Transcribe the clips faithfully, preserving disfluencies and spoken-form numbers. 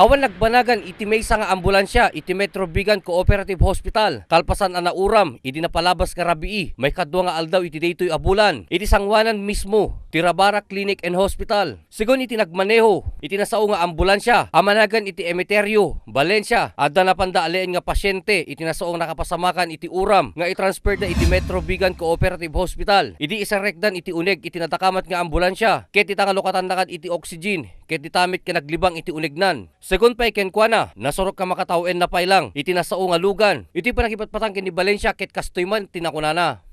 Awan nagbanagan iti maysa nga ambulansia iti Metro Vigan Cooperative Hospital kalpasan a nauram idi napalabas nga rabii, maikadua nga aldaw iti daytoy a bulan. Iti sangoanan mismo ti Rabara Clinic and Hospital. Segun iti nagmaneho iti nasao nga ambulansia a managan iti Emeterio, Valencia, adda napanda aleen nga pasiente iti nasao nga nakapasamakan iti uram nga itransferda iti Metro Vigan Cooperative Hospital. Idi iserrekdan iti uneg iti nadakamat nga ambulansia, ket dita nga lukatannakan iti oxygen, ket dita met nga naglibang iti unegnan. Segun pay kenkuana, nasurok nga makatawen na pay lang iti nasao nga lugan. Iti pannakipatpatang ken ni Valencia ket kastoy man ti nakunana.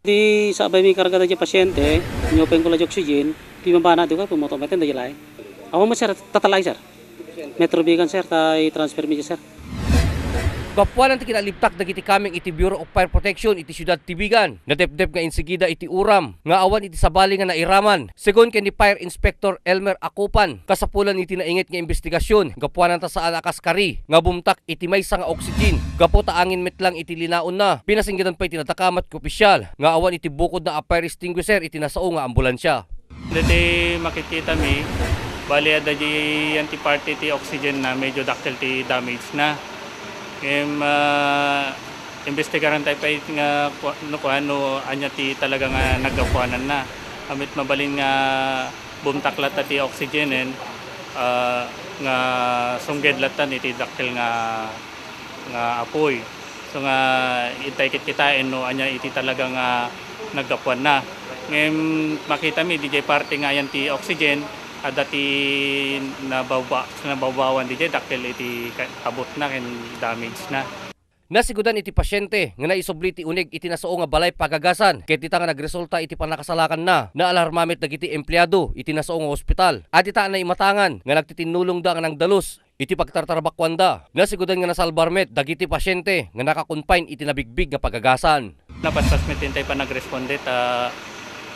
Di sabay mi karga daydiay pasiente, inyupengko la di oxygen, di mabana di ko, pumoto met daydiay laeng. Awan mo, sir, tatalay, sir. Metro Vigan, sir, ta i-transfer mi, sir. Gapuanan ti kinalibtak dagiti kameng iti Bureau of Fire Protection iti siudad ti Vigan. Nadepdep nga insigida iti uram nga awan iti sabali nga nairaman. Segun ken ni Fire Inspector Elmer Acupan, kasapulan iti nainget nga imbestigasyon gapuanan ta saan a kaskari nga bumtak iti maysa nga oxygen gapu ta angin met lang iti linaonna. Pinasinggedan pay ti nadakamat nga opisyal nga awan iti bukodna a fire extinguisher iti nasao nga ambulansia. Dati makitkita mi, bali adda diyan ti parte ti oxygen na medyo dakkel ti damage na. Ngem, ah, imbestigaran tayo pa nga kua-, no, kua-, no anya ti talaga nga naggapuanan na. Amit mabalin nga bumtak latta ti oxygen, ah, nga sungged latta iti dakkel nga, nga apoy. So nga, intay kitkitaen no anya iti talaga nga naggapuan na. Ngem makita mi, didiay parte nga ayan ti oxygen, adda ti nabawba-, nabawbawan didiay dakkel iti ka-, kabutna ken damage na. Nasigudan iti pasiente nga naisubli ti uneg iti nasao nga balay pagagasan ket dita nga nagresulta iti pannakasalakanna. Naalarma met dagiti empleado iti nasao nga ospital a dita a naimatangan nga nagtitinnulongda nga nangdalus iti pagtartarbakuanda. Nasigudan nga nasalbar met dagiti pasiente nga naka-confine iti nabigbig nga pagagasan. Napaspas met intay panagresponde ta,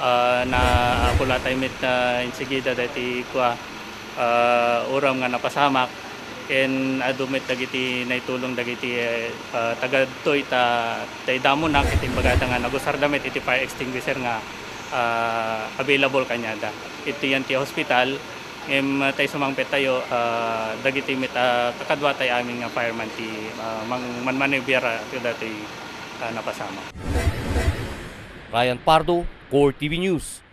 ah, naabulatay met, ah, insigida daytoy kua, ah, uram nga napasamak, ken adu met dagiti naitulong dagiti, eh, ah, tagadtoy ta, ta idamona ket imbagada nga nagusarda met iti fire extinguisher nga, ah, available kaniada. Iti yan ti hospital, ngem, ah, tay sumangpet tayo, ah, dagiti met, ah, kakaduatay amin nga fireman ti, ah, mang-, manmanebiar, ah, kadatoy, ah, napasamak. Ryan Pardo, Core T V News.